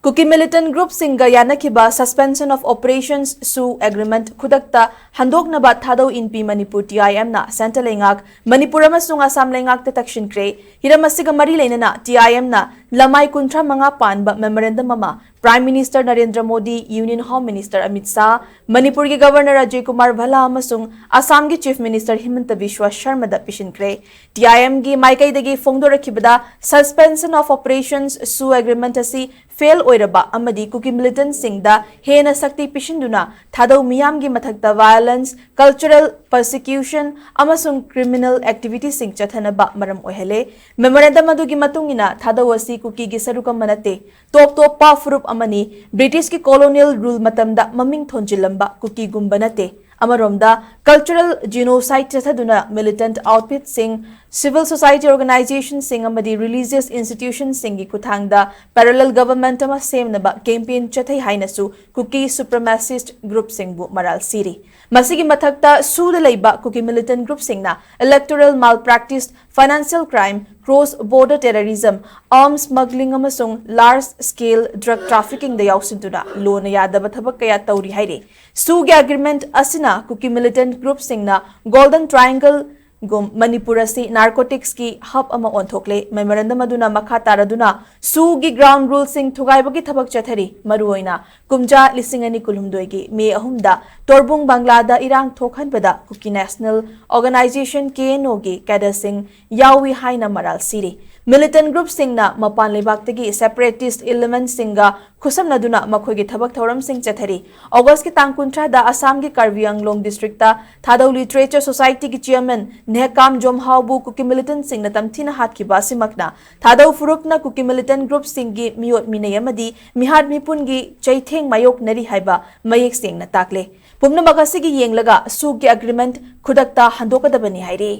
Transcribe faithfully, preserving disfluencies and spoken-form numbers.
Kuki ꯃꯤꯂꯤꯇꯦꯟꯠ ꯒ꯭ꯔꯨꯞꯁꯤꯡꯒ ꯌꯥꯅꯈꯤꯕ Suspension of Operations, ꯁꯨ agreement ꯈꯨꯗꯛꯇ ꯍꯟꯗꯣꯛꯅꯕ ꯊꯥꯗꯧ ꯏꯟꯄꯤ Manipur, T ꯑꯥꯏ ꯑꯦꯝꯅ central ꯂꯩꯉꯥꯛ, ꯃꯅꯤꯄꯨꯔ ꯑꯃꯁꯨꯡ ꯑꯁꯥꯝ ꯂꯩꯉꯥꯛꯇ ꯇꯛꯁꯤꯟꯈ꯭ꯔꯦ꯫ ꯍꯤꯔꯝ ꯑꯁꯤꯒ ꯃꯔꯤ ꯂꯩꯅꯅ ꯇꯤ ꯑꯥꯏ ꯑꯦꯝꯅ ꯂꯃꯥꯏ ꯀꯨꯟꯊ꯭ꯔꯥ ꯃꯉꯥ ꯄꯥꯟꯕ ꯃꯦꯃꯣꯔꯦꯟꯗꯝ ꯑꯃ Prime Minister Narendra Modi, Union Home Minister Amit Shah, ꯃꯅꯤꯄꯨꯔꯒꯤ ꯒꯕꯔꯅꯔ ꯑꯖꯌ ꯀꯨꯃꯥꯔ ꯚꯜꯂꯥ ꯑꯃꯁꯨꯡ ꯑꯁꯥꯝꯒꯤ Chief Minister ꯍꯤꯃꯟꯇ ꯕꯤꯁ꯭ꯋ ꯁꯔꯃꯗ ꯄꯤꯁꯤꯟꯈ꯭ꯔꯦ꯫ ꯇꯤ ꯑꯥꯏ ꯑꯦꯝꯒꯤ ꯃꯥꯏꯀꯩꯗꯒꯤ ꯐꯣꯡꯗꯣꯔꯛꯈꯤꯕꯗ, Suspension of Operations, ꯁꯨ ꯑꯦꯒ꯭ꯔꯤꯃꯦꯟꯠ ꯑꯁꯤ ꯐꯦꯜ ꯑꯣꯏꯔꯕ ꯑꯃꯗꯤ ꯀꯨꯀꯤ ꯃꯤꯂꯤꯇꯦꯟꯠꯁꯤꯡꯗ ꯍꯦꯟꯅ ꯁꯛꯇꯤ ꯄꯤꯁꯤꯟꯗꯨꯅ ꯊꯥꯗꯧ ꯃꯤꯌꯥꯝꯒꯤ ꯃꯊꯛꯇ violence, cultural persecution ꯑꯃꯁꯨꯡ criminal activityꯁꯤꯡ ꯆꯠꯊꯅꯕ ꯃꯔꯝ ꯑꯣꯏꯍꯜꯂꯦ꯫ ꯃꯦꯃꯣꯔꯦꯟꯗꯝ ꯑꯗꯨꯒꯤ ꯃꯇꯨꯡ ꯏꯟꯅ, ꯊꯥꯗꯧ ꯑꯁꯤ ꯀꯨꯀꯤꯒꯤ ꯁꯔꯨꯛ ꯑꯃ ꯅꯠꯇꯦ, ꯇꯣꯞ ꯇꯣꯞꯄ ꯐꯨꯔꯨꯞ ꯑꯃꯅꯤ, ꯕ꯭ꯔꯤꯇꯤꯁꯀꯤ colonial rule ꯃꯇꯝꯗ ꯃꯃꯤꯡ ꯊꯣꯟꯖꯤꯜꯂꯝꯕ ꯀꯨꯀꯤꯒꯨꯝꯕ ꯅꯠꯇꯦ꯫ ꯑꯃꯔꯣꯝꯗ, cultural genocide ꯆꯠꯊꯗꯨꯅ militant outfitꯁꯤꯡ, civil society organizationꯁꯤꯡ ꯑꯃꯗꯤ religious institutionꯁꯤꯡꯒꯤ ꯈꯨꯠꯊꯥꯡꯗ parallel government ꯑꯃ ꯁꯦꯝꯅꯕ campaign ꯆꯠꯊꯩ ꯍꯥꯏꯅꯁꯨ ꯀꯨꯀꯤ supremacist groupꯁꯤꯡꯕꯨ ꯃꯔꯥꯜ ꯁꯤꯔꯤ꯫ ꯃꯁꯤꯒꯤ ꯃꯊꯛꯇ, ꯁꯨꯗ ꯂꯩꯕ ꯀꯨꯀꯤ militant groupꯁꯤꯡꯅ electoral malpractice, financial crime, cross border terrorism, arms smuggling ꯑꯃꯁꯨꯡ large scale drug traffickingꯗ ꯌꯥꯎꯁꯤꯟꯗꯨꯅ ꯂꯣꯅ ꯌꯥꯗꯕ ꯊꯕꯛ ꯀꯌꯥ ꯇꯧꯔꯤ ꯍꯥꯏꯔꯤ꯫ ꯁꯨꯒꯤ ꯑꯦꯒ꯭ꯔꯤꯃꯦꯟꯠ ꯑꯁꯤꯅ ꯀꯨꯀꯤ militant groupꯁꯤꯡꯅ Golden Triangle ꯒꯨꯝ ꯃꯅꯤꯄꯨꯔ ꯑꯁꯤ narcoticsꯀꯤ hub ꯑꯃ ꯑꯣꯟꯊꯣꯛꯂꯦ꯫ ꯃꯦꯃꯣꯔꯦꯟꯗꯝ ꯑꯗꯨꯅ ꯃꯈꯥ ꯇꯥꯔꯗꯨꯅ ꯁꯨꯒꯤ ground ruleꯁꯤꯡ ꯊꯨꯒꯥꯏꯕꯒꯤ ꯊꯕꯛ ꯆꯠꯊꯔꯤ꯫ ꯃꯔꯨꯑꯣꯏꯅ ꯀꯨꯝꯖꯥ ꯂꯤꯁꯤꯡ ꯑꯅꯤ ꯀꯨꯟꯍꯨꯝꯗꯣꯏꯒꯤ ꯃꯦ ꯑꯍꯨꯝꯗ ꯇꯣꯔꯕꯨꯡ ꯕꯪꯒ꯭ꯂꯥꯗ ꯏꯔꯥꯡ ꯊꯣꯛꯍꯟꯕꯗ ꯀꯨꯀꯤ National Organization, ꯀꯦ ꯑꯦꯟ ꯑꯣꯒꯤ cadreꯁꯤꯡ ꯌꯥꯎꯏ ꯍꯥꯏꯅ ꯃꯔꯥꯜ ꯁꯤꯔꯤ꯫ Militant groupꯁꯤꯡꯅ ꯃꯄꯥꯟ ꯂꯩꯕꯥꯛꯇꯒꯤ separatist elementꯁꯤꯡꯒ ꯈꯨꯠꯁꯝꯅꯗꯨꯅ ꯃꯈꯣꯏꯒꯤ ꯊꯕꯛ ꯊꯧꯔꯝꯁꯤꯡ ꯆꯠꯊꯔꯤ꯫ ꯑꯣꯒꯁꯀꯤ ꯇꯥꯡ ꯀꯨꯟꯊ꯭ꯔꯥꯗ ꯑꯁꯥꯝꯒꯤ ꯀꯥꯔꯕꯤ ꯑꯪꯂꯣꯡ districtꯇ ꯊꯥꯗꯧ Literature Societyꯒꯤ chairman ꯅꯦꯍꯀꯥꯝ ꯖꯣꯝꯍꯥꯎꯕꯨ ꯀꯨꯀꯤ militantꯁꯤꯡꯅ ꯇꯝꯊꯤꯅ ꯍꯥꯠꯈꯤꯕ ꯑꯁꯤꯃꯛꯅ ꯊꯥꯗꯧ ꯐꯨꯔꯨꯞꯅ ꯀꯨꯀꯤ militant groupꯁꯤꯡꯒꯤ ꯃꯤꯑꯣꯠ ꯃꯤꯅꯩ ꯑꯃꯗꯤ ꯃꯤꯍꯥꯠ ꯃꯤꯄꯨꯟꯒꯤ ꯆꯩꯊꯦꯡ ꯃꯥꯌꯣꯛꯅꯔꯤ ꯍꯥꯏꯕ ꯃꯌꯦꯛ ꯁꯦꯡꯅ ꯇꯥꯛꯂꯦ꯫ ꯄꯨꯝꯅꯃꯛ ꯑꯁꯤꯒꯤ ꯌꯦꯡꯂꯒ ꯁꯨꯒꯤ ꯑꯦꯒ꯭ꯔꯤꯃꯦꯟꯠ ꯈꯨꯗꯛꯇ ꯍꯟꯗꯣꯛꯀꯗꯕꯅꯤ ꯍꯥꯏꯔꯤ꯫